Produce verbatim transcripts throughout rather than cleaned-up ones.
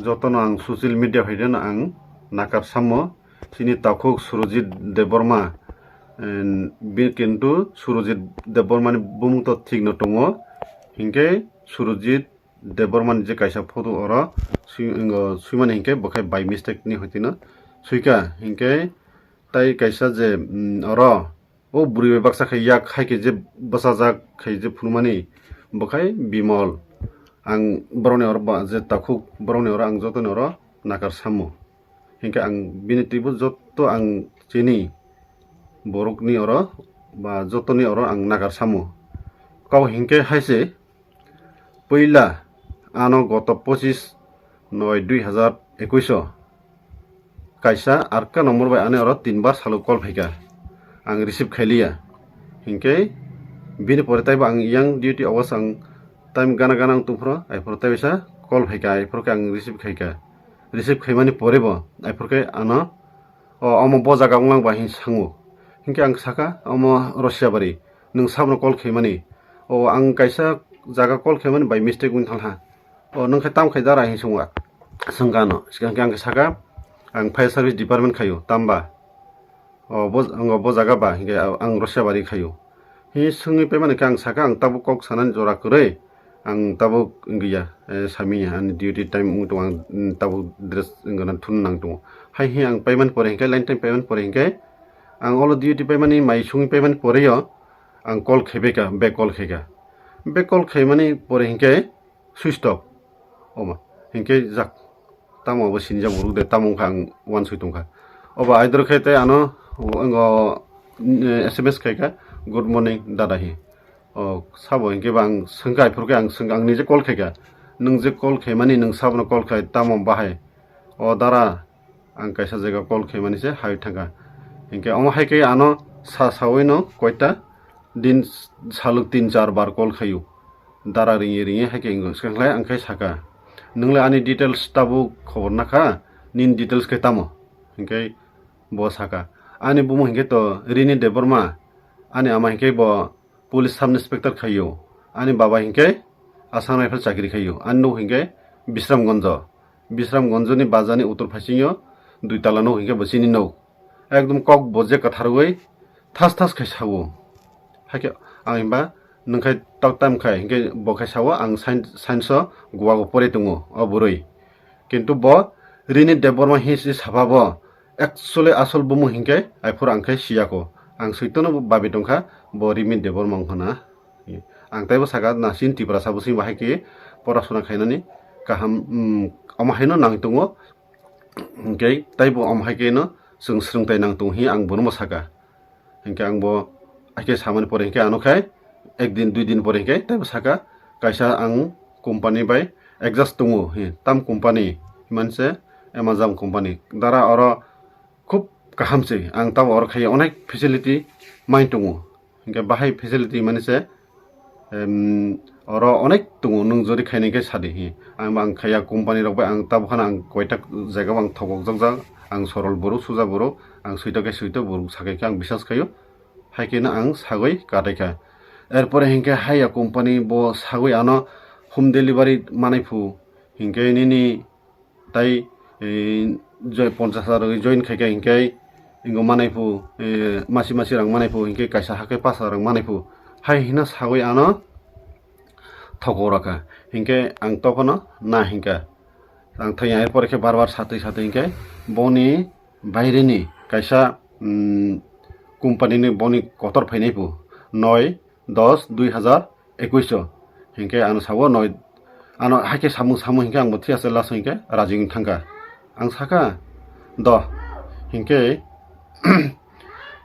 Jotono ang social media phaideno ang nakar samo. Chini takhuk Surojit Debbarma, en, bi-, kintu Surojit Debbarmani bumung to thikno tongo. Hinkhe Surojit Debbarmani je kaisa photo oro swi-, wngo swimani hinkhe bo khai by mistake ni hoitino swika. Hinkhe tai kaisa je, mm, oro o bwrwi bai baksa khai yak hai khe je bwsajak khai je phunukmani bo khai Bimol. Ang borokni oro ba je takhuk borokni oro ang jotoni oro nakar samo. Hinkhe ang bini twibo jotto ang chini borokni oro ba jotoni oro ang nakar samo. Kok hinkhe hai se puila ano goto pochis noi dui hazar ekuish o kaisa arka number bai ani oro tinbar salo call phaika, ang receive khailiya. Hinkhe bini pore taibo ang yang duty hours ang time gana gana ang tongphuru, aiphuru taibo sa call phaika, aiphuru khe ang receive khaika. Receive khaimani porebo aiphuru khe ano, "O, omo bo jaga wnglang ba?" hin sango. Hinkhe ang saka, "Omo Rosiabari, nwng sabno call khaimani?" "O, ang kaisa jaga call khaimani by mistake wng thalha." "O, nwng khe tam khai dara?" hin swngo, swngkha ano. Swngkha ang khe saka, "Ang fire service department khaio." "Tamba?" "O, bo, bo jaga ba?" Hinkhe ang Rosiabari khaio. Hi swngwi paimani khe ang saka, ang tabuk kok sanani jora kwrwi, ang tabuk wngya, eh, samiya, ani duty time wng tongo, ang, mm, tabuk dress wngna thun nang tongo. Hai hi ang paimani pore hinkhe, line time paimani pore hinkhe, ang olo duty paimani mai sungwi paimani poreyo, ang call khaibaikha, back call khaikha. Back call khaimani pore hinkhe, switch off. Omo hinkhe jak, tamo bo sinijak borok de, tamo wngkha ang uansuk tongkha. Obo aidoro khe tei ano, o, S M S khaikha, "Good morning, dada," hi. O sabo hinkhe ba ang swngkha, aiphuru khe ang swngkha, ang nije call khaikha. "Nwng je call khaimani, nwng sabono call khai, tamo bahai?" "O dara, ang kaisa jaga call khaimani se hai thangkha." Hinkhe omo hai khe ano sa sawi no koita din saluk tin char bar call khaio. Dara ringye ringye hai khe wngkha, swkang khlai ang khe saka, "Nwng le ani details tabuk khobor nakha, nini details khe tamo?" Hinkhe bo saka, "Ani bumung hinkhe to Rini Debbarma, ani ama hinkhe bo police sub inspector khaio, ani baba hinkhe Assam Rifle chakri khaio, ani nuk hinkhe Bisramganjo, Bisramganjoni bazani uttor phaisingyo dui tala nuk hinkhe bo chini nuk." Ekdom kok bo je kwtharwi thas thas khai sao. Hakhe ang himba, "Nwng khai tok tam khai?" Hinkhe bo khai sao, "Ang science, science o Goa o pore tongo o bwrwi." Kintu bo Rini Debbarma hi si sapa bo, actually asol bumung hinkhe aiphuru ang khe siyako. Ang soitono babi tongkha, bo Rini Debbarma wngkha na. Ang taibo saka, na chini Tiprasa bwswng bahai khe porasona khainani kaham, mm, omo haino nang tongo. Hinkhe taibo omo hai kheno chwng swrwngthai nang tongo hi ang bono saka. Hinkhe ang bo hai khe samani pore hinkhe ano khai ek din dui din pore hinkhe taibo saka, "Kaisa ang company bai adjust tongo," hi. "Tam company?" Himanse, "Amazon company." "Dara, oro khub kaham se, ang tamo oro khai onek facility mai tongo." Hinkhe bahai facility mani se, em, oro onek tongo, nwng jodi khainai khe sadi hi. Ang bo ang khaiya company rok bai, ang tabuk phano ang koitak jaga o ang thokok jak jak, ang sorol borok, suja borok, ang soito khe soito borok sakai khe ang biswas khaio. Hai kheno ang sagwi katai kha. Erpore hinkhe haiya company bo sagwi ano home delivery manai phu, hinkhe nini tai, eh, joi-, ponchash hajar rwi join khaikha hinkhe, ingo manai phu, eh, masi masi rang manai phu hinkhe kaisa hakhe pash hajar rang manai phu. Hai hino sagwi ano thokok rakha. Hinkhe ang tophano na hinkha. Ang thangya, erpore khe bar bar satwi satwi hinkhe boni baireni kaisa, mm, company ni boni kotor phainai phu. Noi dos dui hazar ekuish o. Hinkhe ano sao noi, ano haikhe samung samung hinkhe ang bo thik ase last o hinkhe raji wng thangkha. Ang sakha, "Do," hinkhe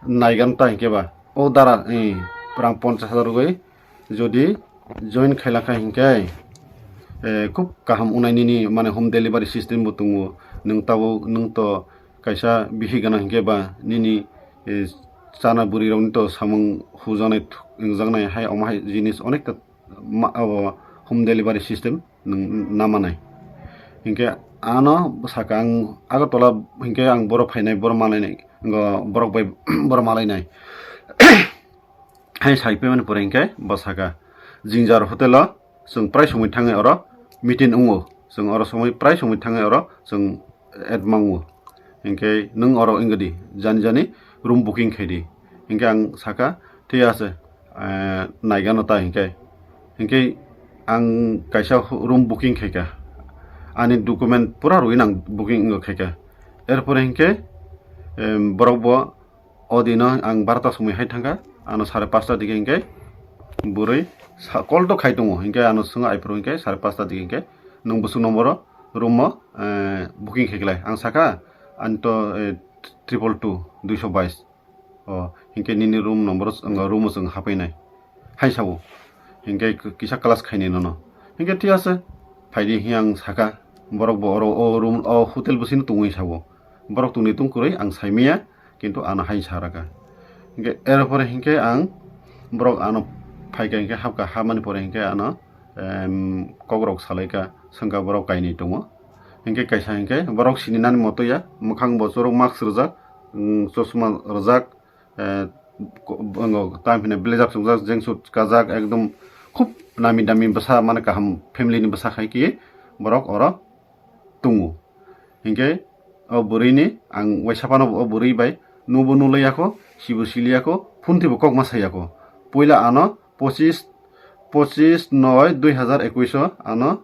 naigan ta hinkhe ba, "O dara, eh, rang ponchash hajar rwgwi jodi join khailakha hinkhe, eh, khub kaham wngnai nini, mane home delivery system bo tongo, nwng tabuk, nwng to kaisa bihik gana hinkhe ba nini, eh, chana bwrwi rokni to samung hujaknai, thuk-, wngjaknai hai omo hai jinis onek ta ma-, abo home delivery system nwng na manai." Hinkhe ano saka ang Agartala hinkhe ang borok phainai, borok malainai, ngo borok bai borok malainai. Hai sai phaimani pore hinkhe bo saka, "Jingjara hotel o chwng prai somoi thangwi oro meeting wngo, Chwng oro somoi, prai somoi thangwi oro chwng at mango. Hinkhe nwng oro wngdi, jani jani room booking khaidi. Hinkhe ang saka, "Thik ase, eh, naigano ta," hinkhe. Hinkhe ang kaisa room booking khaika. Ani document pura rwui nang booking wngkha khaika. Erpore hinkhe, em, borok bo o dino ang barota somoi hai thangkha, ano sare pasta digi hinkhe bwrwi sa-, call to khai tongo, hinkhe ano swngo, "Aphuru hinkhe sare pasta digi hinkhe nwng bwswk nomboro room o, eh, booking khaikhlai?" Ang saka, "Ani to, eh, triple two, duiso bais." O, hinkhe nini room nomboro, room o chwng hapainai. Hai sao. Hinkhe k-, kisa class khainai nono. Hinkhe thik ase. Phaidi hiya ang saka. Borok bo oro o room, o hotel bwsino tongwi sao. Borok tongni tong kwrwi ang saimaya, kintu ano hai sa rwkha. Hinkhe erpore hinkhe ang borok ano phaikha hinkhe hapkha, hamani pore hinkhe ano, em, kokrok salaikha, swngkha borok kainwi tongo. Hinkhe kaisa hinkhe borok sini nani moto ya, mwkhang bo chorok mask rwjak, mm, chosma rwjak, eh, ko-, bo-, tam hino blazer chumjak, jengsut kajak, ekdom khub nami dami bwsa, mane kaham family ni bwsa khai khe borok oro tongo. Hinkhe o bwrwi ni ang uaisa phano o bwrwi bai nubo nulai ya kho, sibo sili ya kho, phone twibo kok ma sai ya kho. Puila ano pochis, pochis noi dui hazar ekuish o ano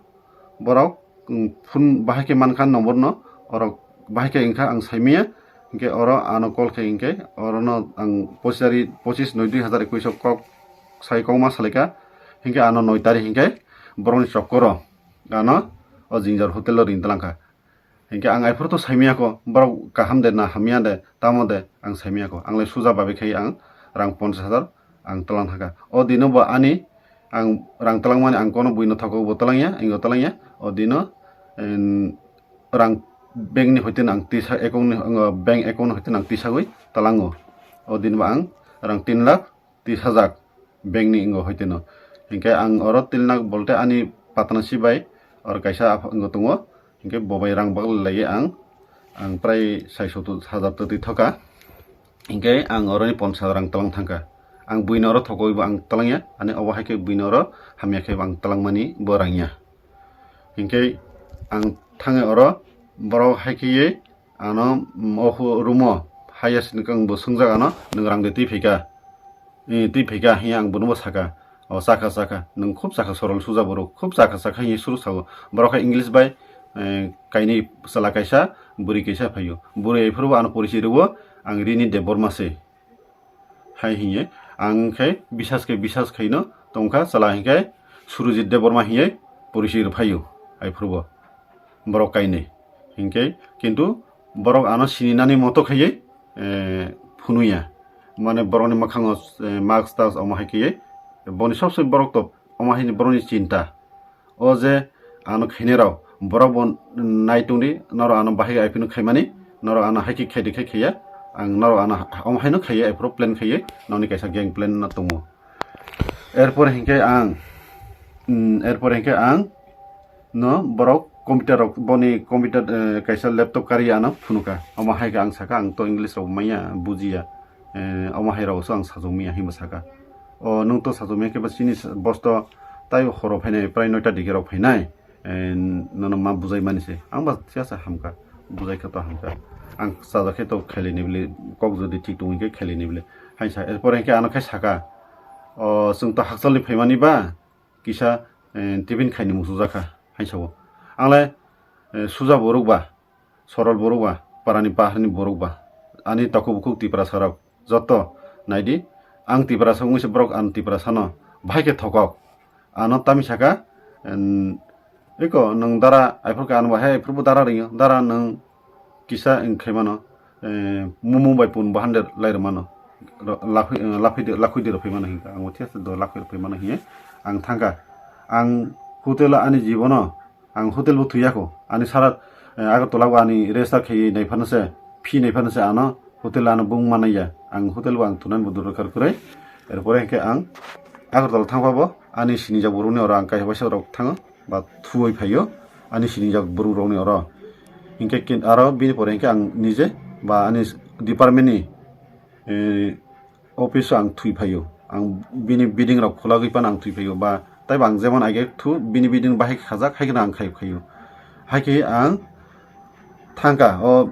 borok, mm, phone bahai khe mankha number no, oro bahai khe wngkha ang saimaya, hinkhe oro ano call khai hinkhe orono ang pochis tari-, pochis noi dui hazar ekuish o kok sai kokma salaikha, hinkhe ano noi tari hinkhe borokni chokoro ano o Jingjor hotel o ring talangkha. Hinkhe ang aphuru to saimaya kho, borok kaham de na hamya de, tamo de ang saimaya kho. Ang lai suja babe khai ang rang ponchash hajar ang talang thangkha. O dino bo ani ang rang talangmani ang kono buino thogo bo talangya, ingo talangya. O dino, em, rang bank ni hoiteno ang tisa account ni, bank account ni hoiteno ang tisagwi talango. O dino bo ang rang tin lakh tis hajak bank ni wngkha hoiteno. Hinkhe ang oro tin lakh bolte ani patna si bai oro kaisa apha wngkha tongo. Hinkhe bo bai rang bagwi laiwi ang, ang prai sai sotto hajar twtwi thoka. Hinkhe ang oroni ponchash hajar rang talang thangkha. Ang buino oro thokoibo ang talangya, ani obo hai khe buino oro hamya khe ang talangmani bo rangya. Hinkhe ang thangwi oro borok hai khe ye ano, mm, o hu-, room o highest income bo swngjak ano, "Nwng rang de twi phaikha? Eh, twi phaikha?" hiya ang bono bo saka. "O, chakha, chakha. Nwng khub chakha, sorol suja borok. Khub chakha, chakha," hiya suru sao. Borok khe English bai, eh, kainwi chwla kaisa, bwrwi kaisa phaio. Bwrwi aphuru bo ano porichi rwo, "Ang Rini Debbarma se." Hai hiye, ang khe bisas khe bisas khaino tongkha, chwla hinkhe Surujit Debbarma hiye porichi rwphaio, aphuru bo borok kainwi. Hinkhe kintu borok ano sini nani moto khaiye, eh, phunuya. Mane borokni mwkhango, eh, mask task omo hai khaiye, boni sob se borok to omo haini borokni chinta. O je ano khainai rok, borok bo nai tongdi, norok ano bahai aphino khaimani, norok ano hai khe khaidi khai khaiya, ang norok ano ha-, omo haino khaiya, aphuru plan khaiya, noni kaisa game plan no tongo. Erpor hinkhe ang, mm, erpor hinkhe ang no borok computer rok, boni computer, eh, kaisa laptop kari ano phunuka, omo hai khe ang saka, ang to English rok manya bujiya, eh, omo hai rok so ang sajok manya hinwi saka. O, nwng to sajok manya khe ba chini boss to tai horo phainai, prai noita digi rok phainai. Eh, nono ma bujai mani se. Ang ba siya sa hamkha. Bujai khe to hamkha. Ang chajak khe to khailini bili, kok jodi thik tongwi khe khailini bili. Hai sa, erpore khe ano khai saka. O, chwng to hakchalni phaimani ba kisa, eh, tiffin khaini muchungjakha. Hai sao. Ang le, eh, suja borok ba. Sorol borok ba, parani baharni borok ba, ani takhuk bukhuk Tiprasa rok joto naidi, ang Tiprasa wngwi se borok ang Tiprasano bahai khe thokok. Ano tamni saka, em, eko nwng dara, aphuru khe ano bahai aphuru bo dara ringyo, dara nwng kisa wng khaimano, eh, mumung bai pun bo hundred lai rwmano, ro-, lakhwi, eh, lakhwi di, lakhwi di rw phaimano hinkha, ang bo thik ase do lakhwi rw phaimano hinkhe ang thangkha. Ang hotel o ani jibono, ang hotel bo thwiya kho. Ani sara, eh, Agartala o ani register khaiwi naiphano se, phi naiphano se ano hotel ano bung manaiya. Ang hotel bo ang thunani bo dorkar kwrwi. Erpore hinkhe ang Agartala thangpha bo ani sinijak borokni oro ang kaisa waisa rok thango ba thuwi phaio ani sinijak borok rokni oro. Hinkhe kin-, aro bini pore hinkhe ang nije ba ani department ni, eh, office o ang thwi phaio, ang bini bidding rok khulagwi phano ang thwi phaio, ba taibo ang jemon age thu bini bidding bahai khajak hai kheno ang khai phaio. Hai khe ang thangkha, o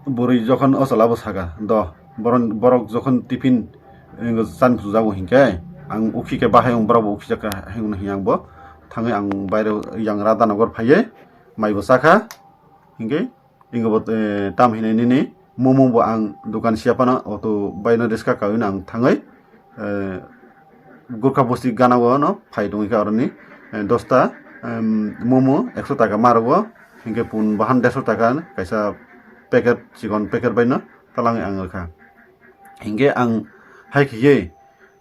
bwrwi jokhon o chwla bo saka, "Do, boron-, borok jokhon tiffin, eh, chan sujago hinkhe, ang ukhi khe bahai wng, borok bo ukhi jakha," hai wngwi ang bo thangwi ang baire yang Radhanagor phaiwi mai bo chakha. Hinkhe ingo bo, eh, tam hinai nini momo bo ang dukan sia phano auto bai no riska kawi no ang thangwi, eh, Gurkha bosti gana o no phai tongwi kha aroni, eh, dosta, em, momo ekso taka ma rwo, hinkhe pun bahan derso taka kaisa packet, chikon packet bai no twlangwi ang rwkha. Hinkhe ang hai khiye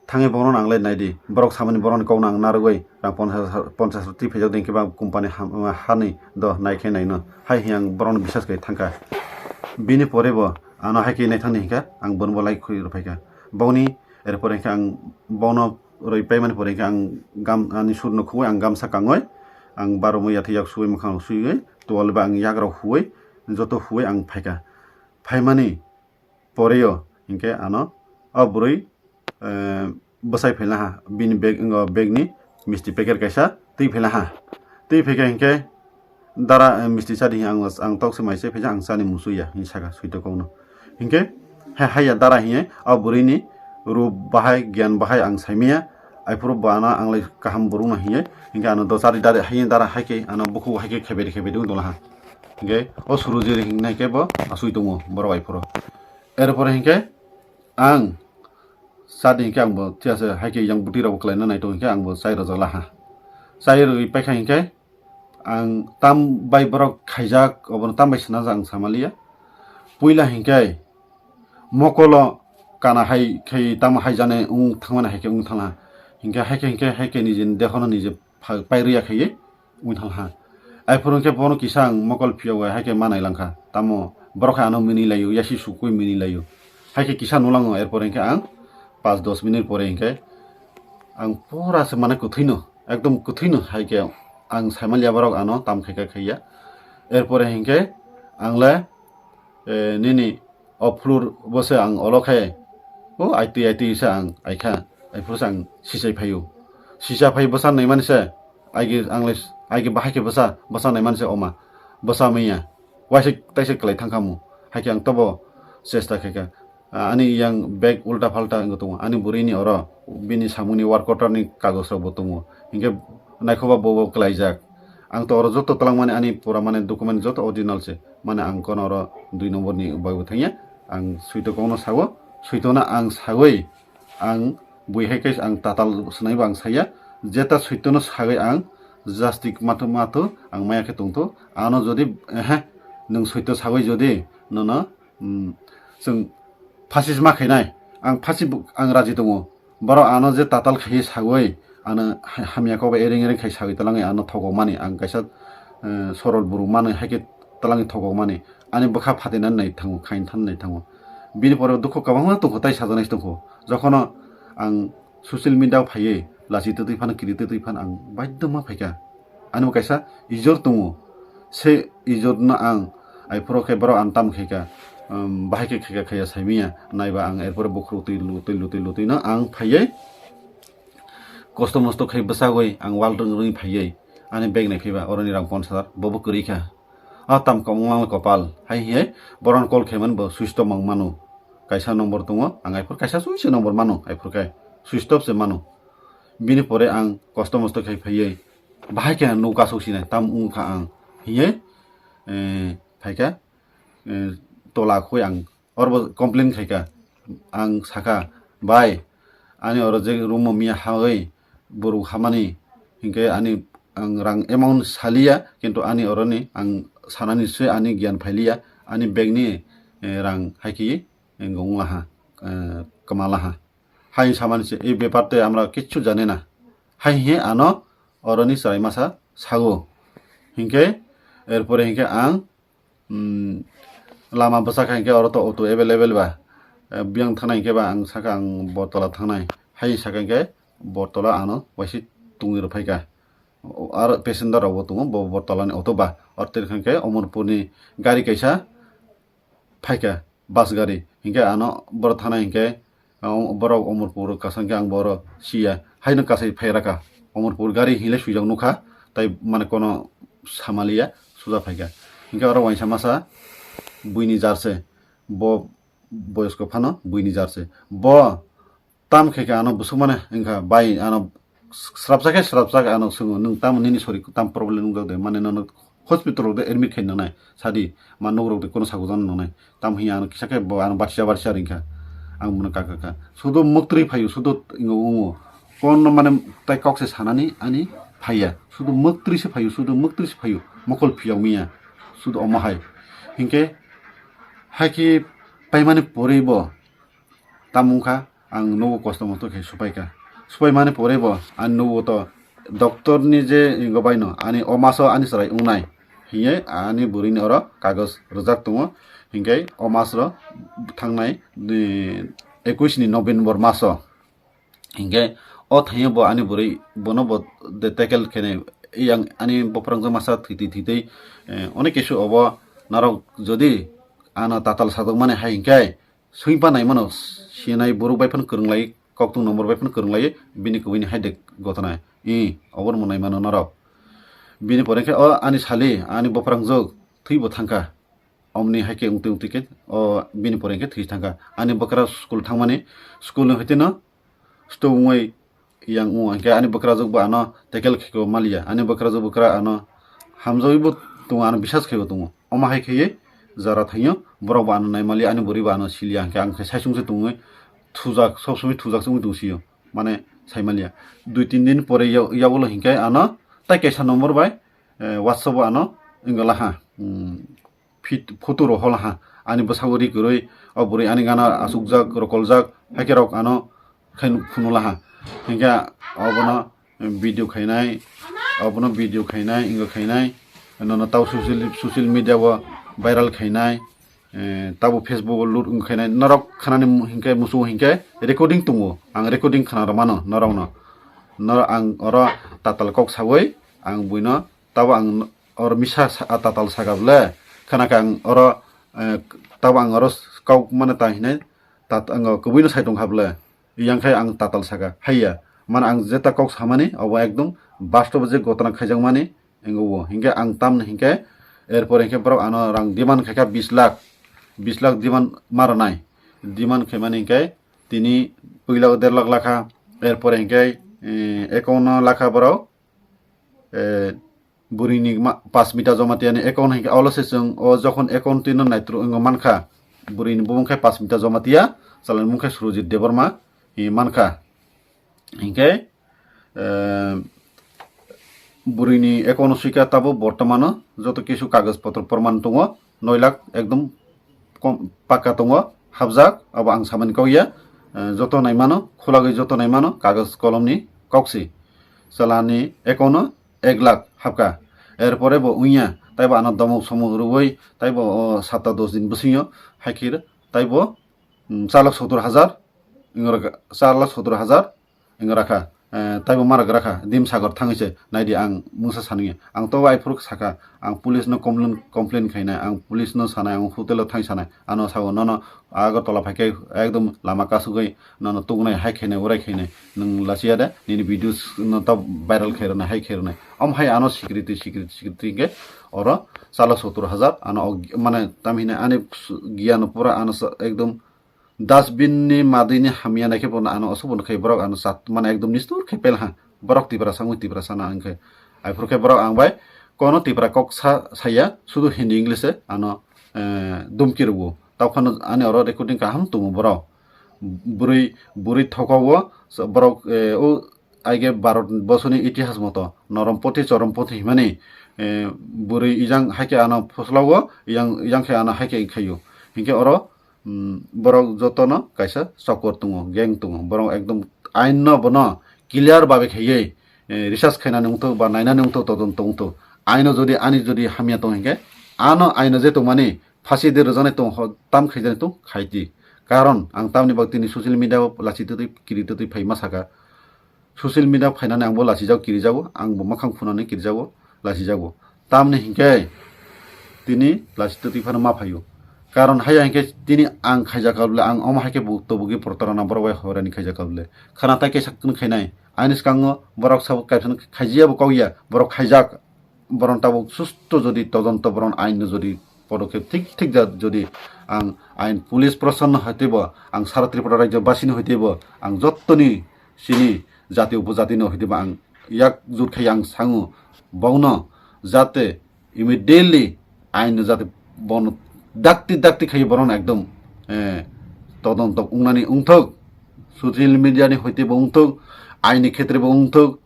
thangwi bono nanglai naidi, borok samani borokni kokno ang narwgwi rang ponchas, ponchas rok twi phaijak de, hinkhe ba company ha-, hani do nai khe naino hai hiya ang borokno biswas khe thangkha. Bini pore bo ano hai khe naithangni hinkhe ang bono bo lai khwi rw phaikha. Boni erpore hinkhe ang bono rwi paimani pore hinkhe ang gam-, ani surno khugwi ang gamsa kangwi ang baromwi yathai yak suwi mwkhang suiwi towal bai ang yagrok huwi joto huwi ang phaikha. Phaimani poreo hinkhe ano o bwrwi, eh, bwsai phaila ha, bini bag, wngkha bagni misti packet kaisa twi phaila ha. Twi phaikha hinkhe, "Dara, eh, misti chadi," ang, ang tokse mai se phaikha, "Ang chani muchungya," hinwi saka suito kokno. Hinkhe ha-, haiya dara hinkhe o bwrwini rup bahai, giyan bahai ang saimanya, aiphuru bo ano ang lai kaham borokno hinkhe, hinkhe ano do chadi dara hinkhe dara haikhe ano bukhuk haikhe khebede khebede wng tonglaha. Hinkhe o Surujiri hingnai khe bo asui tongo borok aiphuru. Erpore hinkhe ang chadi hinkhe ang bo thik ase, haikhe yang bwtwi rok bo kwlaina nai tongo hinkhe ang bo chai rwjak laha. Chai rwui paikha hinkhe ang tam bai borok khaijak, obono tam bai swnajak ang samaliya. Puila hinkhe mokolo kana hai khai tamo hai jani wng thangmani hai khe wng thangla. Hinkhe hai khe, hinkhe hai khe nijini dehono nije pha-, pairwya khaiwi wng thangha. Aiphuru khe bono kisa ang mokol phiyogwi hai khe manai langkha. Tamo borok khe ano mini laio, yasi sukwi mini laio. Hai khe kisa nulango, erpore hinkhe ang pas dos minute pore hinkhe ang pura se mane kwthwino, ekdom kwthwino hai khe ang saimaliya borok ano tam khaika khaiya. Erpore hinkhe ang le, eh, nini o floor bo se ang olo khe, o aitwi aitwi se ang aikha, aiphuru se ang sichai phaio. Sicha phai bwsa naimani se, aigi ang le, aigi bahai khe bwsa, bwsa naimani se oma, bwsa manya, waisa taisa kwlai thangkha mu, hai khe ang tobo chesta khaikha. Ah, ani yang bag ulta phalta wngwi tongo, ani bwrwini oro bini samungni work order ni kagoj rok bo tongo, hinkhe naikhoba bo bo kwlaijak. Ang to oro joto twlangmani ani pura mane document joto original se. Mane ang kono oro dui number ni bagwi thangya. Ang suito kokno sago. Suito no ang sagwi ang bui hai khe ang tatal swnaibo ang saya. Jeta suito no sagwi ang jastik mathu mathu ang maya khe tongthu. Ano jodi, ehe, nwng suito sagwi jodi nono, mm, chwng phasis ma khainai. Ang phasi bo, ang raji tongo. Borok ano je tatal khaiwi sagwi, ano ha-, hamya kok bai ereng ereng khai sagwi twlangwi ano thogokmani, ang kaisa, eh, sorol borok manwi hai khe twlangwi thogokmani, ani bwkha phatinani nai thango, khain than nai thango. Bini pore dukhu kwbangma tongkho, tai sajaknai tongkho. Jokhono ang social media o phaiwi lachi twtwi phano, kiri twtwi phano ang baidhyo ma phaikha. Ani bo kaisa ijor tongo. Se ijor no ang, aiphuru khe borok ang tam khaikha, um, bahai khe khaikha khaiya saimanya. Naiba ang erpore bukhurok twi lutwi, lutwi, lutwi no ang phaiwi kosto mosto khai bwsagwi ang wal rwng rwngwi phaiwi ani bag nai phiba oroni rang ponchas hajar bobo kwrwi kha. A tam kwbangma kopal hai hiye borok call khaimani bo switch off mang mano. Kaisa number tongo, ang aiphuru kaisa switch number mano, aiphuru khe switch off se mano. Bini pore ang kosto mosto khai phaiwi bahai khe ang nuk asuk sinai, tam wngkha ang hiye, eh, phaikha, eh, tola khoi ang oro bo complain khaikha. Ang sakha, "Bai, ani oro je room o miya hawi borok hamani, hinkhe ani ang rang amount saliya, kintu ani oroni ang sanani se ani giyan phailiya, ani bag ni, eh, rang haikhe wnglaha, eh, kwmalaha." Hai samani se, "Ei bepar te amra kichu jane na." Hai he ano oroni chwrai masa sago. Hinkhe erpore hinkhe ang, mm, lama bwsakha hinkhe oro to auto available ba. Eh, biyang thangnai hinkhe ba ang sakha ang Bortola thangnai. Hai sakha hinkhe Bortola ano waisi tungwi rw phaikha. Aro passenger rokbo tongo, bo Bortolani auto ba. Oro tei hinkhe Omorpurni gari kaisa phaikha bus gari. Hinkhe ano borok thana hinkhe, o, borok Omorpur kasang khe ang boro siya. Haino kasai phai rakha. Omorpur gari hinle swijak nukha. Tai mane kono samaliya. puja phaikha. Hinkhe oro waisa masa buini jar se, bo boyosko phano buini jar se. Bo tam khe khe ano bwswk mane wngkha, bai ano srapsa khe srapsa khe ano swngo, "Nwng tamo nini sori tam problem wngjak de, mane nono hospital rok de admit khai nangnai, sadi ma nok rok de kono sago jano nangnai." Tam hiya ano kisa khe bo ano barsa barsa ringkha. Ang bono kaka ka. Sudo mwktri phaio, sudo ingo ungo. Kono mane tai kok se sanani ani phaiya. Sudo mwktri se phaio, sudo mwktri se phaio. Mokol phiyok miya. Sudo omo hai. Hinkhe hai khe paimani pore bo tam wngkha, ang nogo kosto mosto khe supai ka. Supai mani pore bo ani nogo to doctor ni je ingo bai no ani o maso ani chwrai wngnai hiye ani bwrwi ni oro kagoj rwjak tongo. Hinkhe o mas ro thangnai, eh, ekush ni November maso. Hinkhe o thaio bo ani bwrwi bono bo de tackle khenai yang ani bophrang jwk masa thwitwi thwitwi, eh, onek kisu obo narok jodi ano tatal sajak mani hai hinkhe swngpa naimano, sinai borok bai phano kwrwnglai, koktung nombor bai phano kwrwnglai, bini kubuni hai de gotona. I, obo rwmwnaimano norok. Bini pore khe o ani sali, ani bophrang jwk thwi bo thangkha. Omni hai khe wngtwi wngtwi khe o bini pore khe thwi thangkha. Ani bwkra school thangmani, school ni hoitino stowngwi yang o, hinkhe ani bwkrajwk bo ano tackle khe ko maliya. Ani bwkrajwk bwkra ano hamjagwi bo tongo, ano bisas khai bo tongo. Omo hai khaiwi jara thaio borok bo ano naimaliya, ani bwrwi bo ano siliya, hinkhe ang khe saichung se tongwi thujak, sob somoi thujak se wngwi tong sio, mane saimaliya. Dui tin din pore ya-, yagulo hinkhe ano tai kaisa number bai, eh, WhatsApp o ano wngla ha. Hmm. Fit photo rok hol ha, ani bwskango ri kwrwi, o bwrwi ani gana achukjak, rokoljak, hai khe rok ano khai phunula ha. Hinkhe obono video khainai, obono video khainai, wngkha khainai, nono tabo social, social media o viral khainai, eh, tabo Facebook o load wngkha khainai, norok khanani mu-, hinkhe muchungo hinkhe recording tongo, ang recording khna rwmano norokno. Norok ang oro tatal kok saui ang buino tabo ang oro misa sa-, a tatal saka bwle, khana khe ang oro, eh, tabo ang oro kok mane ta hinai tat-, ang kubui no sai tong kha bwle, yang khai ang tatal saka haiya. Mane ang jeta kok samani obo ekdom bastobo je gotana khaijak mani wngwi o. Hinkhe ang tamni hinkhe, erpore hinkhe borok ano rang demand khaikha bis lakh, bis lakh demand ma rwnai. Demand khaimani hinkhe tini puila der lakh lakha, erpore hinkhe, eh, account no lakha borok, eh, bwrwini ma-, pas mita joma tiyani account hinkhe olo se chwng o jokhon account twino naitru wngwi mankha, bwrwini bumung khai pas mita joma tiya, chalani mung khai Surojit Debbarma hinwi mankha. Hinkhe, eh, bwrwini account o swikha tabo bortomano joto kisu kagoj potro proman tongo, noi lakh ekdom kom, pakka tongo, hapjak, abo ang samani kok ya, eh, joto naimano, khulagwi joto naimano, kagoj kolomni kok si. Chalani account o ek lakh hapkha. Erpore bo wngya, taibo ano domok somok rwui, taibo o satta dos din bwswngyo, hai khe taibo, mm, char lakh sottor hajar, wngrakha, char lakh sottor hajar wngrakha. Eh, taibo ma rwgrakha, Dim Sagar thangwi se, naidi ang mungsa sanwi. Ang to aphuru sakha, ang police no complain, complain khainai, ang police no sanai, ang hotel o thang sanai, ano sao nono Agartala phaikhe ekdom lama kasugwi nono tugnai, hai khainai, urai khainai, nwng lachiya de, nini videos no ta viral khairwnai, hai khairwnai. Om hai ano security, security, security hinkhe oro char lakh sottor hajar, ano og-, mane tamhinai ani giyan pura ano sa-, ekdom dustbin ni madwi ni hamya naikhe bono ano aswk bono khai borok ano chat, mane ekdom nistur khai pel ha. Borok Tipra sangwi Tipra sana hinkhe. Aphuru khe borok ang bai kono Tipra kok sa, saya, sudu Hindi English se ano, eh, dumki rwo. Tawkhano ani oro recording kaham tongo borok. Bwrwi, bwrwi thokowo borok, eh, o aige Bharat borsoni itihas moto Norompoti Chorompoti himani, eh, bwrwi ijang haikhe ano phoslao, ijang, ijang khe ano haikhe khaio. Hinkhe oro, mm, borok jotono kaisa chokor tongo, gang tongo. Borok ekdom ain no bono clear babe khaiwi, eh, research khainani wngthok ba nainani wngthok, todonto wngthok. Aino jodi ani jodi hamya tong hinkhe, ano aino je tongmani phasi de rwjaknai tong ho, tam khaijani tong khaiti. Karon ang tamni bagwi tini social media o lachi twtwi kiri twtwi phai ma saka. Social media phainani angbo lachijago, kirijago, angbo mwkhang phunani kirijago, lachijago. Tamni hinkhe tini lachi twtwi phano ma phaio. Karon haya hinkhe tini ang khaijakha bwle, ang omo haikhe bo tobogwi protarana borok bai horani khaijakha bwle. Khana tai kaisa kunu khainai. Ani swkango borok sabo kaisa khaijiyabo kok ya, borok khaijak. boron tabuk susto jodi todonto boron ain no jodi podokep thik thik jat jodi ang ain police proshashan no hoitebo ang sara Tripura rajyo basi no hoitebo ang jottoni chini jati upojati no hoitebo ang yak jut khai ang sango bongno jate immediately ain no jate bono dakti dakti khai boron ekdom eh, todonto ungnani ungthok social media ni hoitebo ungthok ain ni khetre bo ungthok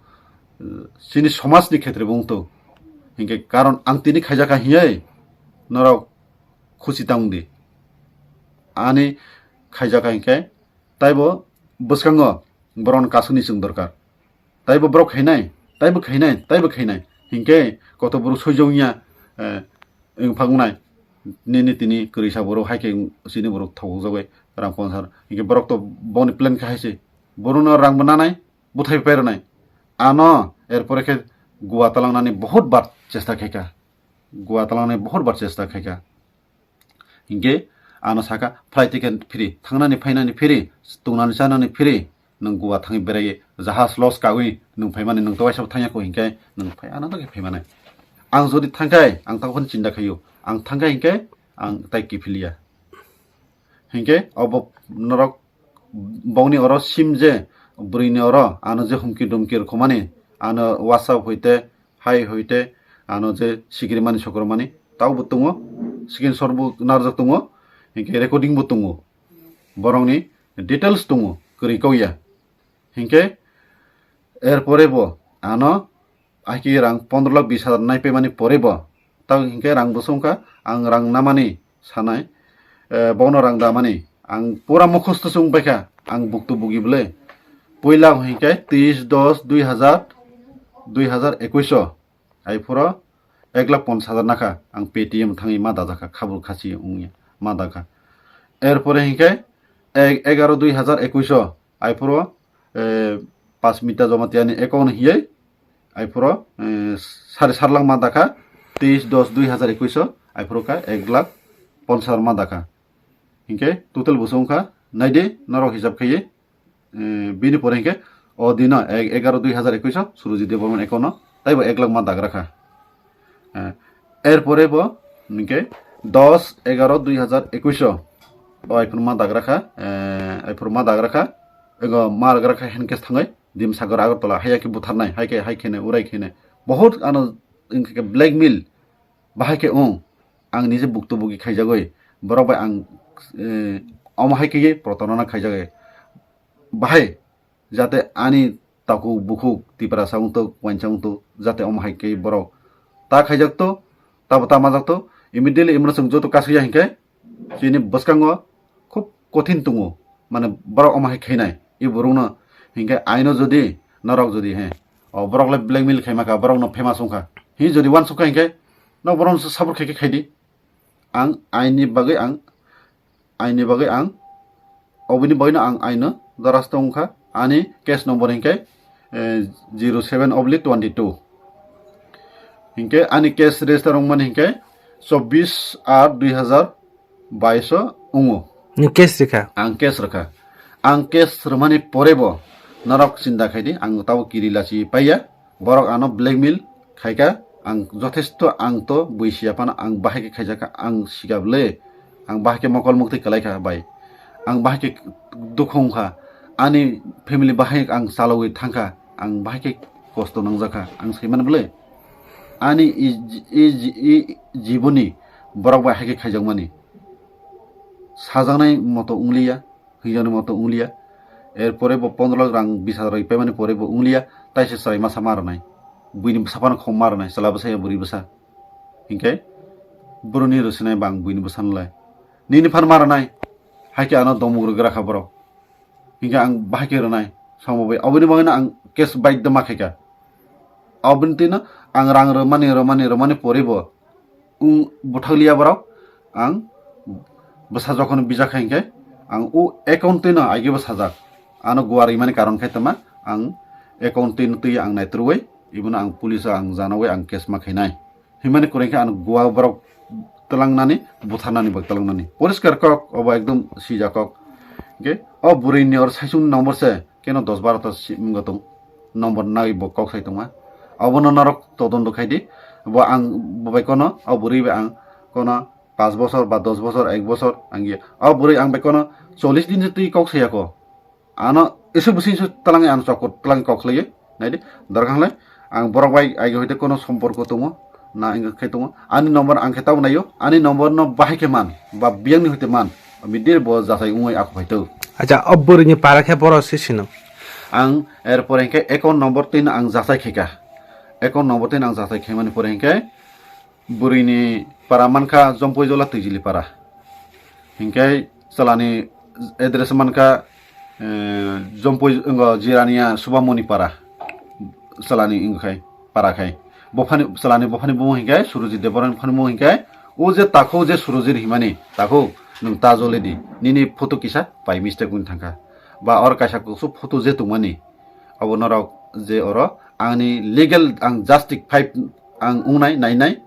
chini somaj ni khetre bo ungthok hinkhe karon ang tini khaijaka hiyai norok khusi tang di ani khaijaka hinkhe taibo bwskango boron kasuni chwng dorkar taibo borok khainai taibo khainai taibo khainai hinkhe koto borok soijongya wngphang wngnai nini tini kwrwi sa borok haikhe chini borok thokjagwi rang ponsar hinkhe borok to boni plan khe haise borokno rang bo nanai bwthai pairwnai ano erpore khe Goa talangnani bohut bar chesta khaikha Goa talangnani bohut bar chesta khaikha hinkhe ano saka flight ticket free thangnani phainani free tungnani chanani free nwng Goa thangwi berai jahaj los kawi nwng phaimani nwng to waisa thangya kho hinkhe nwng phai ano dagwi phaimanai ang jodi thangkhai ang takhon chinda khaio ang thangkhai hinkhe ang tai kiphiliya hinkhe obo norok bongni oro sim je bwrwini oro ano je humki dumki rwkhomani ano WhatsApp hoite hai hoite ano je sikrimani sokromani taubo tongo screenshot bo narwjak tongo hinkhe recording bo tongo borokni details tongo kwrwi kauya hinkhe erpore bo ano aiki rang pondro lakh bis hajar naipaimani pore bo tang hinkhe rang bwswngkha ang rang namani sanai eh, bono rang damani ang pura mukhosto se wngpaikha ang buktu bugi bwle puila hinkhe tris dos dui hazar dui hazar ekuish o aiphuro ek lakh ponchas hajar nakha ang Paytm thangwi ma dajakha khabur khasi wngya ma dakha erpore hinkhe egaro dui hazar ekuish o aiphuro eh, pas mita joma tiyani account hiyai aiphuro eh, sari sar lakh ma dakha tris dos dui hazar ekuish o aiphuro kha ek lakh ponchas hajar ma dakha hinkhe total bwswngkha naidi norok hisab khaiwi eh, bini pore hinkhe o dino egaro dui hazar ekuish o Surojit Debbarman account o taibo ek lakh ma dagra kha Eh, erpore bo hinkhe dos egaro dui hazar ekuish o o aiphuru ma dagra kha eh, aiphuru ma dagra kha ego ma dagra kha handcase thangwi Dimsagar Agartala haiya khe butharnai hai khe hai khene urai khene bohut ano wngkha khe blackmail bahai khe wng ang nije buktu bugi khaijagwi borok bai ang eh, omo hai khe protorona khaijagwi bahai jate ani takhuk bukhuk Tiprasa wngthok uansa wngthok jate omo hai khe borok ta khaijak to tabo ta majak to immediately imano chwng joto kasukya hinkhe chini bwskango khub kothin tongo mane borok omo hai khainai e borokno hinkhe aino jodi norok jodi he o borok le blackmail khaima kha borokno famous wngkha hi jodi uansukha hinkhe no borokno support khaikhe khaidi ang aini bagwi ang aini bagwi ang obini bagwino ang aino doras tongkha ani case number hinkhe eh, zero seven oblique twenty two hinkhe ani case register wngmani hinkhe chobbish aat dui hazar baish o wngo. Nwng case rikha? Ang case rikha. Ang case rwmani porebo norok chinta khaidi ang tabo kiri lachi paiya. Borok ano blackmail khaika ang jothesto ang to bui siya phano ang bahai khe khaijakha ang sikable ang bahai khe mokol mukti kwlaikha bai ang bahai khe dukhu wngkha ani family bahai ang chalogwi thangkha ang bahai khe kosto nangjakha ang saimano bwle ani i, i, i, i jiboni borok bai hai khe khaijakmani sajaknai moto wngliya hwnjaknai moto wngliya. Erpore bo pondro lakh rang bis hazar rwi paimani pore bo wngliya, taisa chwrai masa ma rwnai. Buini bwsa phano khom ma rwnai, chwla bwsa ya bwrwi bwsa. Hinkhe boroni rwsinai bang buini bwsa nolai. Nini phan ma rwnai, haikhe ano domuk rwgra kha borok. Hinkhe ang bahai khe rwnai, samung bai. Oboni bagwino ang case baidya ma khaikha. Oboni twino ang rang rwmani, rwmani, rwmani pore bo wng bwthakliya borok ang bwsa jokhon bijak kha hinkhe ang o account twino aigebo sajak. Ano guar rimani karon khe tama ang account twino twi ang naitrwui ibono ang police o ang janaui ang case ma khainai. Himani kwrwi khe ano guar borok twlangnani butharnani bo twlangnani. Poriskar kok obo ekdom sijak kok. Hinkhe o bwrwini oro saichung number se keno dos baro ta si wngwi tong number nai bo kok sai tongma. Abono norok todonto khai di. Bo ang, bo bai kono, o bwrwi bai ang kono pas bosor ba dos bosor, ek bosor ang ye. O bwrwi ang bai kono chollish din se twi kok saya ko. Ano isu bising su talangi ano chokor talangi kok khlaiwi. Naidi, dorkha khlai, ang borok bai aige hoite kono somporko tongo, na wngkha khe tongo. Ani number ang khe tabuk naio, ani number no bahai khe man, ba biyang ni hoite man. Ami dir bo jachai wngwi ako phai tau. Acha, o bwrwi ni para khe boro se sino. Ang er pore hwnkhe account number twi no ang jachai khaika. Account number twi no ang jachai khaimani pore hwnkhe bwrwi ni para mankha Jompui Jola Twijili para. Hinkhe chwlani address mankha, eh, Jompui wngkha Jirania Subamoni para. Chwlani wngkha para khai. Bophani, chwlani bophani bumung hinkhe Surujit Debbarma ni bophani bumung hinkhe o je takhuk je Surujit himani takhuk nwng ta joli di. Nini photo kisa by mistake wng thangkha. Ba or kaisa kusu photo je tongmani. Abo norok je oro ani legal ang justified ang wngnai nainai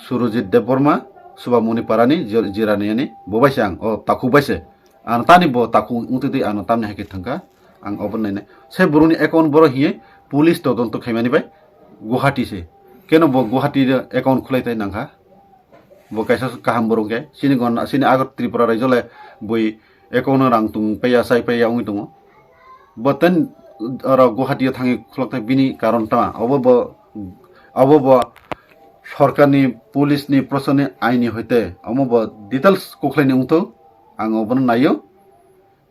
Surujit Debbarma Subamoni parani Jir-, Jiraniani bo bai se ang o takhuk bai se. Ano tani bo takhuk wngtwi twi ano tamni hai khe thangkha ang obo nainai. Se boroni account boro hiye police todonto khaimani bai Guwahati se. Keno bo Guwahati account khulai tai nangkha. Bo kaisa kaham borok khe, chini gonna, chini ago Tripura raijo le bui account no rang tung paiya, chai paiya wngwi tongo. Bo ten oro Guwahati o thangwi khulok thai bini karon tama. Obo bo, obo bo sorkar ni, police ni, proshasoni aini hoite omo bo details kokhlai ni wngthok, ang obono naio.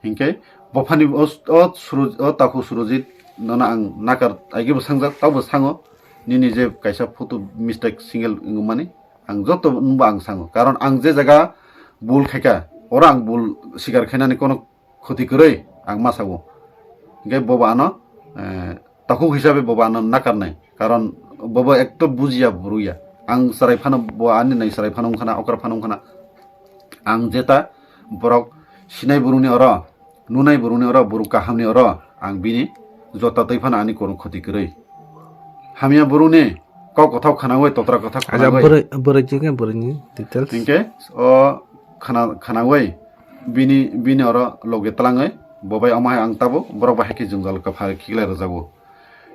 Hinkhe bophani o, o Suroj-, o takhuk Surojit nono ang nakar aigebo sangjak, tabo sango nini je kaisa photo mistake single wngmani ang joto nungbo ang sango, karon ang je jaga bul khaika oro ang bul sikar khainani kono khoti kwrwi ang ma sago. Hinkhe bobo ano, eh, takhuk hisabe bobo ano nakarnai, karon bobo ekto bujiya buruya. Ang chwrai phano bo ani nai chwrai phano wngkhana, okra phano wngkhana. Ang jeta borok sinai borokni oro, nunai borokni oro, borok kahamni oro ang bini jota twi phano ani kono khoti kwrwi. Hamya borokni kok kothok khwnawi, totra kothok Aja khwnawi. Bwrwi, bwrwi jikhe bwrwini details. Hinkhe o khwna-, khwnawi bini, bini oro loge twlangwi bo bai omo hai ang tabuk borok bai hai khe jwngjal kwphar khiklai rwjago.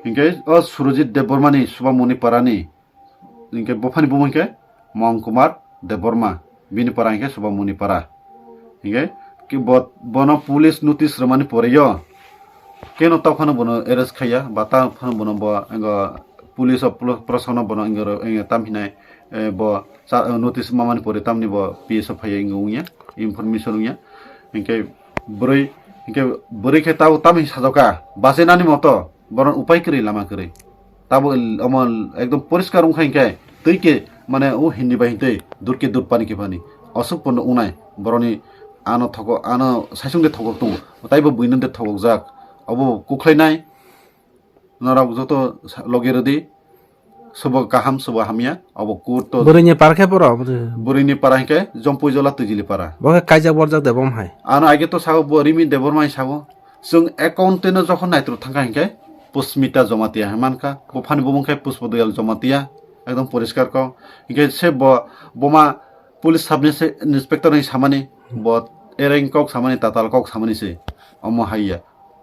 Hinkhe o Surojit Debbarmani Subamoni parani hinkhe bophani bumung hinkhe Mong Kumar Debbarma, bini para hinkhe Subamoni para. Hinkhe ki bo-, bono police notice rwmani pore yo keno ta phano bono arrest khaiya, ba ta phano bono bo, engo police o pro-, proshasano bono engo ro-, engo tam hinai, eh, bo cha-, notice mamani pore tamni bo P S o phaiya engo wngya, information wngya. Hinkhe bwrwi, hinkhe bwrwi khe tabo tamni sajoka, bachainani moto, boron upai kwrwi, lama kwrwi. Tabo el-, omo ekdom poriskar wngkha hinkhe, twi khe, mane, o hindi bai hintwi, dur ke dur pani ke pani. Aswk pono wngnai, boroni ano thoko, ano saisung de thokok tongo, taibo buino de thokokjak. Obo kuklainai, norok joto sa-, loge rwdi, sobo kaham, sobo hamya, obo kurto. Bwrwini para khe boro, bwrwi. Bwrwini para hinkhe Jompui Jola Twijili para. Bo khe kaijak borjak de bom hai. Ano age to sago bo Rimi Debbarma hai sago. Chwng account twino jokhon naitro thangkha hinkhe Pushmita Jamatia hai mankha. Bophani bumung khe Pushpa Doyal Jamatia. Ekdom poriskar kok. Hinkhe se bo, boma police sub inspector ni samani, bo ereng kok samani, tatal kok samani se. Omo haiya.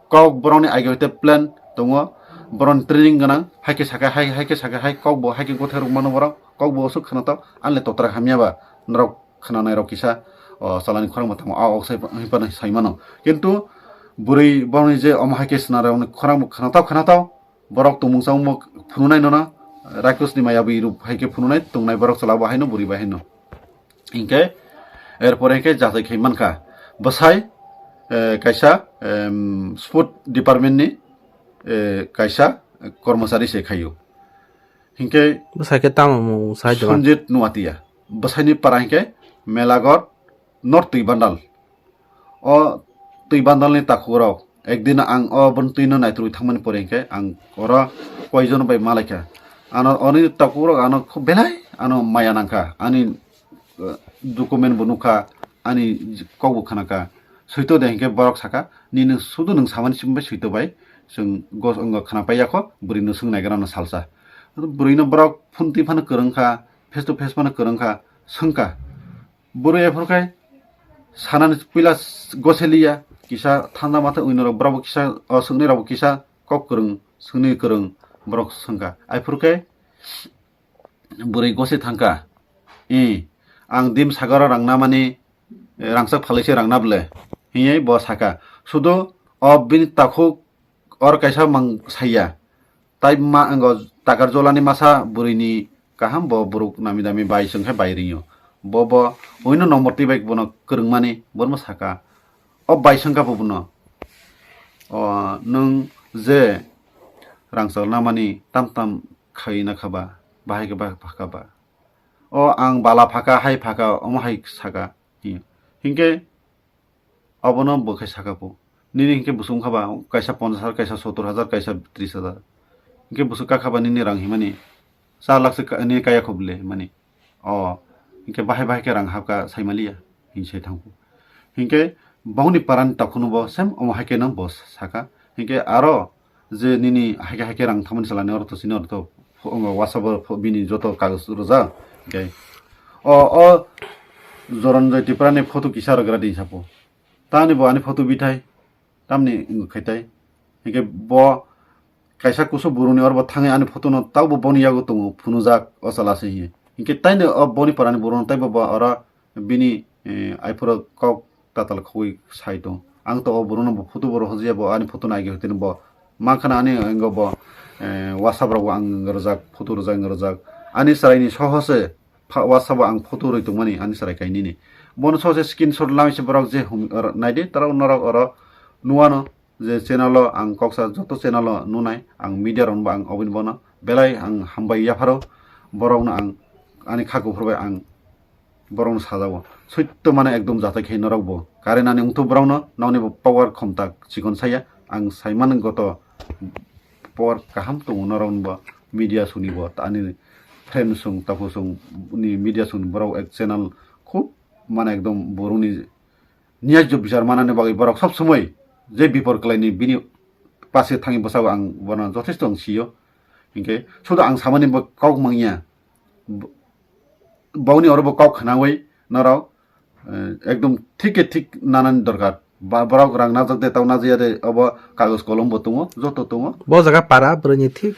Kok borokni age hoite plan tongo. Borokni training gwnang. Haikhe sakha hai, haikhe sakha hai, kok bo haikhe gothai rwk mano borok. Kok bo aswk khwnatok. Anle totra hamya ba. Norok khwnanai rok kisa, o, salani khorang bo tamo, a, ok sai, hinphano sai mano. Kintu bwrwi borokni je omo hai khe swnamrokni khorang bo khwnatok, khwnatok, borok tongmung chamung bo phunuknai nono, Raikos ni maya bwi rok hai khe phunuknai tongnai borok chwla bo haino bwrwi bo haino. Hinkhe, er pore hinkhe jachai khai mankha. Bwsai, eh, kaisa, em, sport department ni, eh, kaisa kormochari se khaio. Hinkhe bwsai khe tamo mung sai dogan? Sanjit Nuatia. Bwsaini para hinkhe Melagot North Twibandal. O Twibandalni takhukrok ekdin ang o boni twino naitrwi thangmani pore hinkhe ang oro koijon bai malaikha. Ano oni takhukrok ano khub belai ano maya nangkha. Ani, eh, document bo nukha, ani kokbo khnakha. Soito de hinkhe borok sakha, "Nini sudu nwng samani simi bai soito bai chwng gos-, wngo khna paiyakho, bwrwino swng naigra no salsa." Bwrwino borok phone twi phano kwrwngkha, face to face phano kwrwngkha, swngkha. Bwrwi aphuru khai sanani puila goseliya, kisa thanda matha wngwi norok borokbo kisa, o, swknwi rokbo kisa kok kwrwng, swknwi kwrwng borok swngkha. Aphuru khe bwrwi gose thangkha. I, ang dim sagaro rang namani, eh, rangchak phalwi se rang na ble, hwnwi bo saka. Sudo o bini takhuk or kaisa mang saya. Tai ma, ango takar jolani masa bwrwini kaham bo borok nami dami bai chwng khe bai ringyo. Bo, bo oino nomor twi bai bono kwrwngmani, bono saka. O bai chwng kha bo bono, "O nwng je rangchak namani tam tam khai na kha ba, bahai khe ba pha kha ba? O ang bala pha kha, hai pha kha," omo hai saka. Hinkhe obono bo khe saka phu. Nini hinkhe busung kha ba, kaisa ponchash hajar, kaisa sottor hajar, kaisa tris hajar. Hinkhe busung ka kha ba nini rang himani, char lakh se ka-, nini kaya kho bwle himani. O, hinkhe bahai bahai khe rang hapkha saimaliya, hin sai thangkhu. Hinkhe bongni parani takhukno bo same omo hai kheno bo saka. Hinkhe aro je nini hai khe hai khe rang thangmani salani oro to sini oro to pho-, omo WhatsApp o pho-, bini joto kagoj rwjak. Hinkhe o, o Joranjoy Tripura ni photo kisa rwgra di sapo. Tani bo ani photo bithai, tamni wngkha khe tai. Hinkhe bo kaisa kusu boroni oro bo thangwi ani photo no taubo boni yago tongo phunujak o chwla se hiye. Hinkhe taino o boni parani borok no taibo bo oro bini, eh, aiphuro kok tatal khogwi sai tong. Ang to o borok no bo photo bo rohorjaya bo ani photo no agi hoteno bo mankha na ani wngkha bo, eh, WhatsApp rogo ang rwjak, photo rwjak, wng rwjak. Ani chwraini soho se pha-, WhatsApp o ang photo rwi tongmani ani chwrai kainwini. Bono soho se screenshot lamai se borok je hum-, oro naidi, tara norok oro nuwano je channel o ang koksa joto channel o nunai, ang media rokno bo ang oboni bono belai ang hambai yapharo, borokno ang ani kha kuphur bai ang borokno sajao. Soitto mane ekdom jatai khe norok bo. Current ani wngthu borokno nokni bo power khomta chikon saya. Ang saimano goto power kaham tongo norokni bo, media songni bo, ani friend song, takhuk song ni media songni borok ek channel khub mane ekdom borokni niyajwk bichar manani bagwi borok sob somoi je bipor kwlaini bini pase thangwi bwsao ang bono jothesto ang sio. Hinkhe sudu ang samani bo kok mangya. Bo-, boni oro bo kok khnawi norok, eh, ekdom thik khe thik nanani dorkar. Ba-, borok rang najak de, tau najaya de, obo kagoj kolom bo tongo, joto tongo. Bo jaga para bwrwini thik.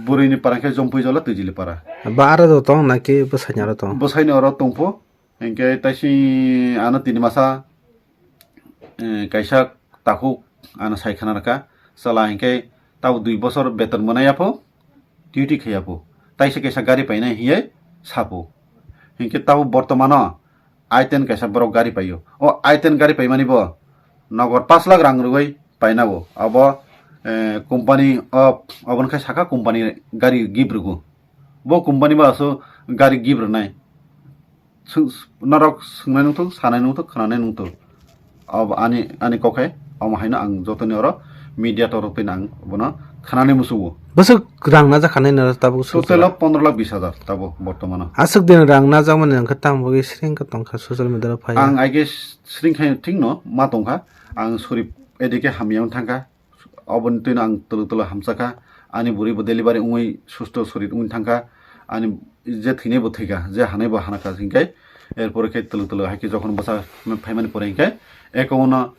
Bwrwini para khe Jompui Jola Twijili para. Ba aro do tong naki bwsaini aro tong? Bwsaini oro tongpho. Hinkhe taisi ano tini masa, eh, kaisa takhuk ano sai khna rwkha. Chwla hinkhe tabo dui bosor beton mwnai yapho, duty khai yapho. Taisa kaisa gari painai hiye sapho. Hinkhe tabo bortomano I ten kaisa borok gari paio. O I ten gari paimani bo nogor pash lakh rang rwui paina bo. Abo, eh, company o, obo wngkha saka company gari gift rwgo. Bo company bo aso gari gift rwnai. Swng-, norok swngnai nungthok, sanai nungthok, khwnanai nungthok. Ob-, ani, ani kok hai, omo haino ang jotoni oro media torok twi ang bono khwnani musugo. Bwswk rang najak khanai no tabuk swk Total jora? Of pondro lakh bis hajar tabo bortomano. Aswk din rang najak mani ang khe tamo bagwi sring khe tongkha social media ro phai. Ang aige sring khai thik no ma tongkha. Ang sori edike hamya wng thangkha. Oboni twino ang twlwk twlwk hamsakha, ani bwrwi bo delivery wngwi susto sorit wngwi thangkha, ani je thwinai bo thwikha, je hanai bo hanakha hinkhe, erpore khe twlwk twlwk hai khe jokhon bwsa phaimani pore hinkhe account no,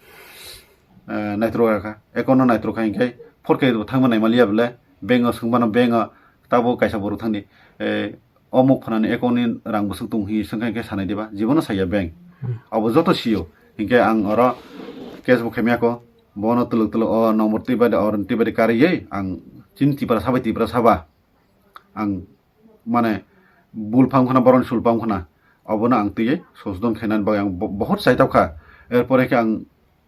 eh, naitrok kha, account no naitrok kha hinkhe four K bo thangma naimaliya bole, bank o swngmano bank o tabuk kaisa borok thangdi, eh, o muk phanani account ni rang bwswk tong hi swngkha hinkhe sanai diba, jibono saiya bank. Hmm. Abo joto sio, hinkhe ang oro cash bo khaimya kho. Bono twlwk twlwk o number twi bai de, or twi bai de karwi ang chini Tipra sabai Tipra saba ang mane bul phang khna boroni sul phang khna obono ang twiwi sosdon khainani bagwi ang bo-, bohot chaithok kha. Erpore khe ang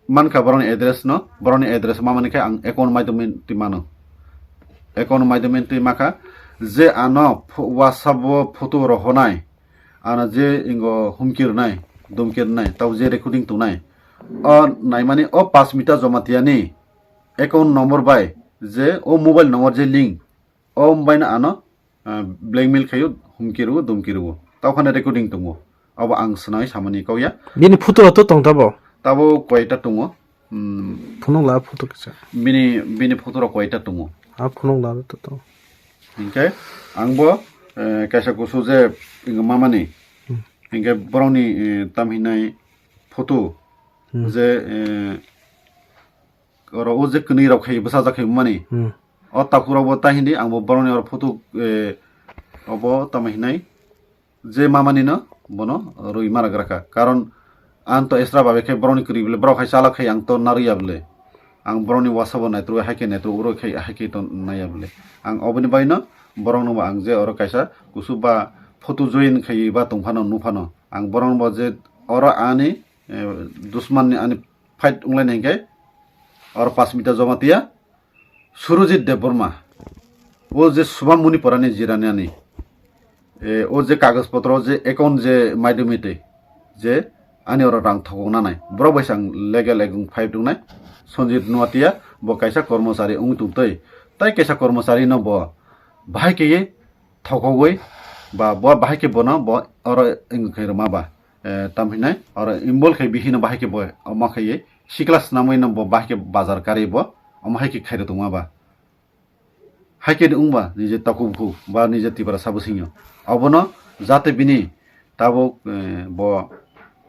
mankha boroni address no, boroni address ma mani khe ang account maidom twi mano. Account maidom twi makha je ano pho-, WhatsApp o photo rohonai, ano je ingo humki rwnai, dumki rwnai, tabo je recording tongnai, o naimani o Pasmita Jamatia ni account number bai je o mobile number je link, o bai no ano, ah, blackmail khaio, humki rwo, dumki rwo. Tao khana recording tongo. Abo ang swnai samani kau ya. Bini photo rok to tong tabo? Tabo koita tongo. Hmm. Phunuk la photo kisa. Bini, bini photo rok koita tongo. A phunuk la to to. Hinkhe ang bo, eh, kaisa kusu je ingo mamani. Hmm. Hinkhe borokni, eh, tam hinai photo Hmm. je, eh, oro o je kwnwi rok khai bwsajak khai mani. Hmm. O takhuk rok bo tai hindi, ang bo borokni oro photo, eh, Obo tamo hinai je mamani no bono rwi maragra kha. Karon ang to esra babe khe borokni kwrwi bole, borok hai chalok khai ang to narwi ya bole. Ang borokni wasa bo naitru hai khe naitru uro khai hai khe to naiya bole. Ang oboni bai no borok no bo ang je oro kaisa kusu ba photo join khai ba tong phano nu phano. Ang borok no bo je oro ani, eh, dusman ni ani fight wnglai nai khe oro Pasmita Jamatia, Surojit Debbarma, o je Subham Muni porani jirani ani, e, o je kagoj potro je account je maidumi twi je ani oro rang thokok nanai, borok bai sang legal ekdom fight wngnai. Sanjit Noatia bo kaisa kormochari wng tong twi, tai kaisa kormochari no bo bahai khe thokogwi ba bo bahai khe bono bo oro wng khe rwma ba, eh, tam hinai oro involve khai bihino bahai khe bo omo khai sikla swnamwi no bo bahai khe bazar kari bo omo hai khe khairok tongma ba. Hai khe wng ba nije takhuk bukhuk ba nije Tiprasa bwswngno obono jate bini tabuk, eh, bo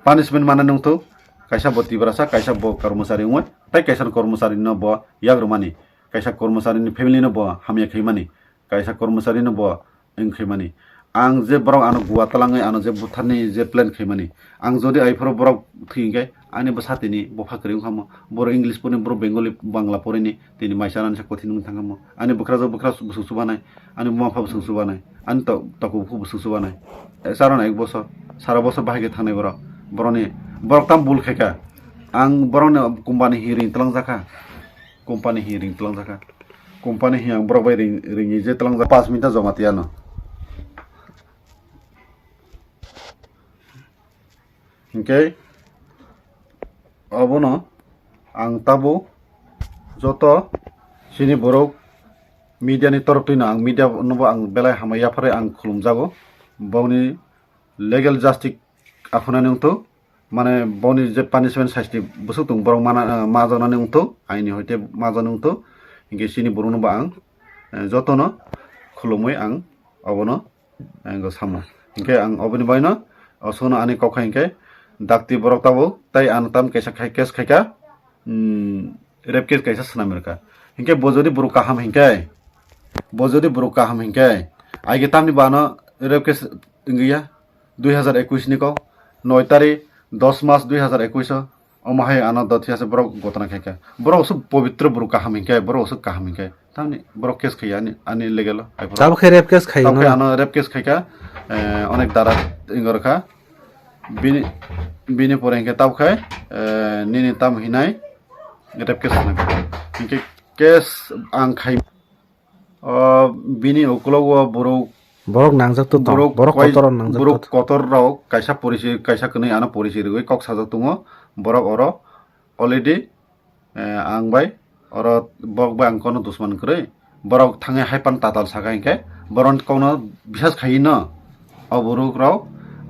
punishment mana nungthok, kaisa bo Tiprasa, kaisa bo kormochari wngwi, tai kaisa kormochari no bo yak rwmani, kaisa kormochari ni family no bo hamya khaimani, kaisa kormochari no bo wng khaimani. Ang je borok ano gua talangwi ano je butharni je plan khaimani, ang jodi aiphoro borok thwi hwnkhe ani bwsa tini bopha kwrwi wngkha mo, borok English porini, borok Bengali, Bangla porini, tini mai chanani se kothin wngwi thangkha mo. Ani bwkrajak bwkra bwswk chubanai, ani buma pha bwswk chubanai, ani to-, toku bukhuk bwswk chubanai. E, charwna ek bosor, sara bosor bahai khe thangnai borok. Borokni, borok tam bul khaikha. Ang borokni company hi ring twlangjakha. Company hi ring twlangjakha. Company hi ang borok bai ring, ringwi je twlangjak Pasmita Jamatia no. Hinkhe obono ang tabuk joto chini borok media ni torok twino ang media no bo ang belai hambai yapharwi ang khulumjago. Boni legal justice aphunani wngthok, mane boni je punishment sasti bwswk tong borok mana, majaknani wngthok, aini hoite majaknani wngthok. Hinkhe chini borokno bo ang, eh, jotono khulumwi ang obono ang samo. Hinkhe ang oboni baino, o, sono ani kok hai hinkhe, dakti borok tabuk, tai ano tam kaisa khai case khaika, um, rape case kaisa swnam rwkha. Hinkhe bo jodi borok kaham hinkhe, bo jodi borok kaham hinkhe, aige tamni bano rape case wngya, dui hazar ekwis ni kok, noi tarik, dos mas dui hazar ekwis o, omo hai ano dothiya se borok gotna khaikha. Borok se pobitro borok kaham hinkhe, borok se kaham hinkhe. Tamni borok case khaiya ani, ani legal o. Hai borok. Tabuk khe rape case khaiya. Tabuk khe ano rape case khaikha, eh, onek dara ingor kha. Bini, bini pore hinkhe tabuk khe, eh, nini tam hinai rape case khna. Hinkhe case ang khai O bini ukulok o borok Borok nangjak to tong. Borok Borok koi-, kotor rok nangjak borok to. Kotor rok kaisa porisi, kaisa kwnwi ano porisi rwgwi kok sajak tongo. Borok oro already, eh, ang bai oro borok bai ang kono dusman kwrwi. Borok thangwi hai pan tatal saka hinkhe borok kokno bisas khaiwi no o borok rok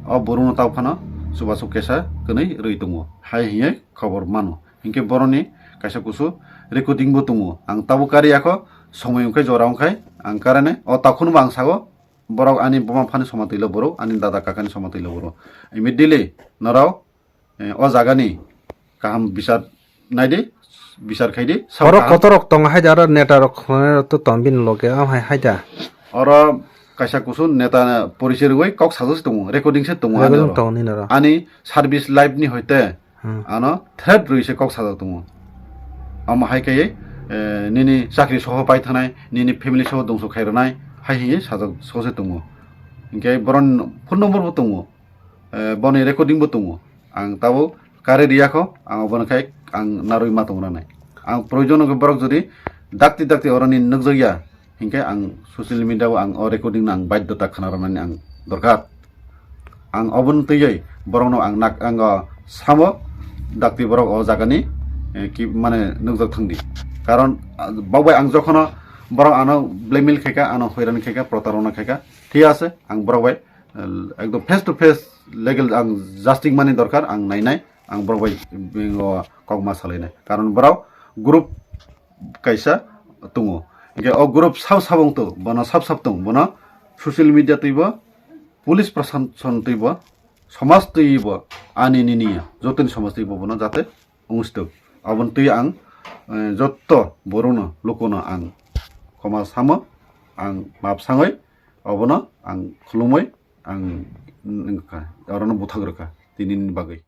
o borok no tao phano chubachu kesa kwnwi rwi tongo hai hinwi khobor mano. Hinkhe boroni kaisa kusu recording bo tongo. Ang tabuk kari yakho, somoi wngkhai jora wngkhai ang karane. O takhunbo ang sago, borok ani buma phani somatwilo borok, ani dada kakani somatwilo borok. Immediately norok, eh, o jagani kaham bisar naidi, bisar khaidi, sabo Borok kaham. Kotorok tongo haida, aro neta rok khonai rok to tong bini loge, am hai haida. Oro kaisa kusu neta porichoi rwui kok sajak se tongo, recording se tongo ani Recording oro. Tongo nini oro. Ani service life ni hoite Hmm. Ano threat rwi se kok sajak tongo. Omo hai khe, eh, nini chakri soho pai thanai, nini family soho dongso khai rwnai, hai hinwi sajak sose tongo. Hinkhe boroni phone number bo tongo, eh, boni recording bo tongo. Ang tabuk kare riyakho, ang obono khai ang narwi ma tong ranai. Ang proyojon wngkhe borok jodi dakti dakti oroni nukjakya, hinkhe ang social media o ang o recording no ang baidhota khna rwnani ang dorkar. Ang obono twiwi borokno ang nak-, ang o samo dakti borok o jagani, eh, ki, mane nukjak thangdi. Karon, ah, bokbai ang jokhono borok ano blackmail khaika, ano hoirani khaika, protarona khaika, thik ase, ang borok bai, eh, ekdom face to face legal ang justice mani dorkar, ang nainai, ang borok bai, eh, o kok ma salainai. Karon borok group kaisa tongo. Hinkhe o group sab sab wng to, bono sab sab tong, bono social media twibo, police proshashan twibo, somaj twibo, ani nini ya, jotoni somaj twibo bono jate wngsi tong. Aboni twi ang, eh, jotto borokno, lukuno ang khoma samo, ang map sangwi, Obono ang khulumwi ang wngkha, orono buthak rwkha tinini bagwi.